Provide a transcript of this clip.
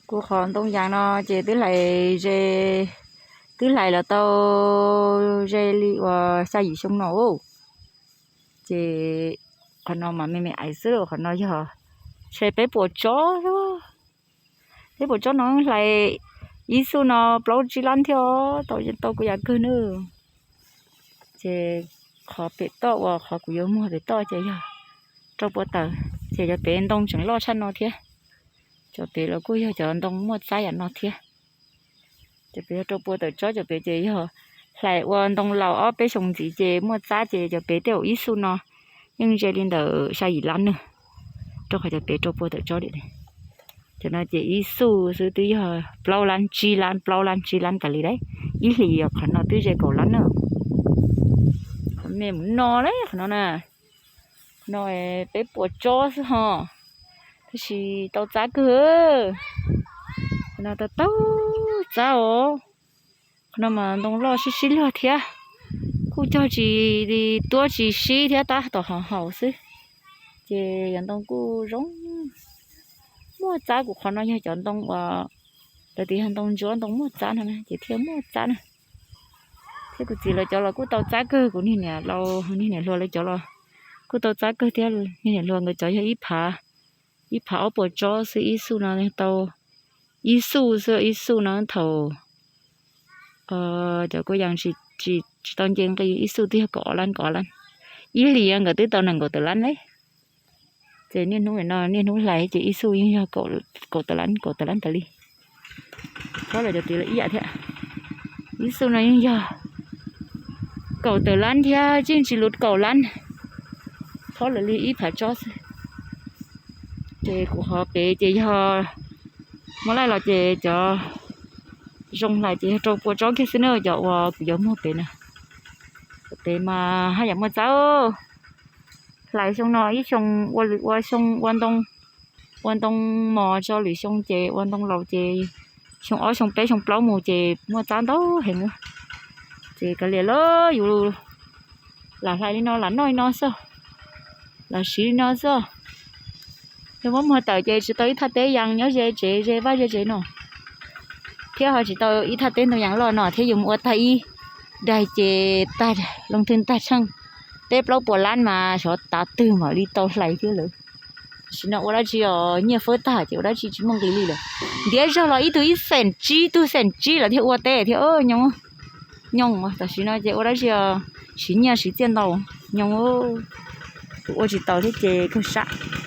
Kuv qhov ntoo yas no ces twb hlais ze, twb hlais los tau ze li uas xya yim xyoo no. Ces qhov no mas me me aiv xwb, qhov no yog ntshe peb puas tsob, peb puas tsob no hlais ib xuj no plaub tsib lab thiab, tau tau kuv yam kawg na. Ces qhov pem toj uas qhov kuv yuav muag pem toj ces yog rau pua tawm, ces cov pem ntoo tseem loj tshaj no thiab. Cov pem los kuj yog cov ntoo muaj txab yam no thiab. Cov pem yog rau pua tawm tsob, cov pem ces yog hlais ua ntoo laus ob peb xyoo ntxiv ces muaj txab, ces cov pem tej zaum ib xuj no yeej ze li ntawm xya yim lab na, rau qhov cov pem rau pua tawm tsob li. Cov no ces ib xuj xwb twb yog plaub lab tsib lab, plaub lab tsib lab tas li lawm. Ib hlis yog qhov no twb ze kaum lab na. Qhov me mus no lawm qhov no na, no peb puas tsob xwb ho, tab sis tau txab kawg. Qhov no tau tau txab os. Qhov no mas ntoo loj sib sib luag thiab, kuj cog tsis, tuab tsis sib thiab, tab tom haus haus xwb. Ces yog ntoo kuj zoo, muaj txab. Kuv qhov no yog cov ntoo uas lawv tias yog ntoo ntsuab, ntoo muaj txab no ces thiaj muaj txab na. Thiab kuv txiv lawv cov los kuj tau txab kawg, kuv niag niam laus niag niam hluas lawv cov los kuj tau txab kawg thiab. Niag niam hluas nkawd cov yog ib phav, ib phav ob puas tsob xwb, ib xuj no tau ib xuj xwb, ib xuj no thaum cov kuj yeej tsis tau nce nqi, ib xuj twb yog kaum ob lab, kaum ob lab. Ib hlis nkawd twb tau nees nkaum tawm lab lawm. Ces niaj hnub no niaj hnub hlais ces ib xuj yeej yog kaum tawm lab, kaum tawm lab tas li. Txhob los cov tid los ib yam thiab. Ib xuj no yeej yog kaum tawm lab thiab, tseem tsis luv kaum lab, txhob los li ib phav tsob xwb. Ces kuv qhov pem ces yog muab laij los ces cov zoo hlais ces yog rau pua tsob kiag xwb na, cov uas kuv yuav muag pem na. Pem mas haj yam muaj txab. Hlais xyoo no ib xyoo ua lwm ua xyoo ua ntoo, ua ntoo mos tso lwm xyoo ces ua ntoo laus ces xyoo ob xyoo peb xyoo plaub mus ces muaj txab ntau heev. Ces kav liam los yus lam hlais li no lam noj li no xwb, lam siv li no xwb. Yog muab muag tawm ces tsis tau ib thaj teb yees nyob ze tsev ze vaj ze tsev no, thiab ho tsis tau ib thaj teb ntoo yees loj no thiab, yus mus ua tag ib daig ces tag loo thwj tag tsheej, peb plaub puas lab mas xyov tav twg mam li tau hlais thiab lawm. Tam sim no ua dab tsi os, nyiaj fawb tag ces ua dab tsi tsis muaj nqis li lawm. Ntiav zog los ib tug ib xees tsib, tug xees tsib los thiaj ua teb thiab. Nyoos, nyoos, tam sim no ces ua dab tsi os, siv nyiaj siv txiaj ntau, nyoos, ua tsis taus thiab ces kawg sab.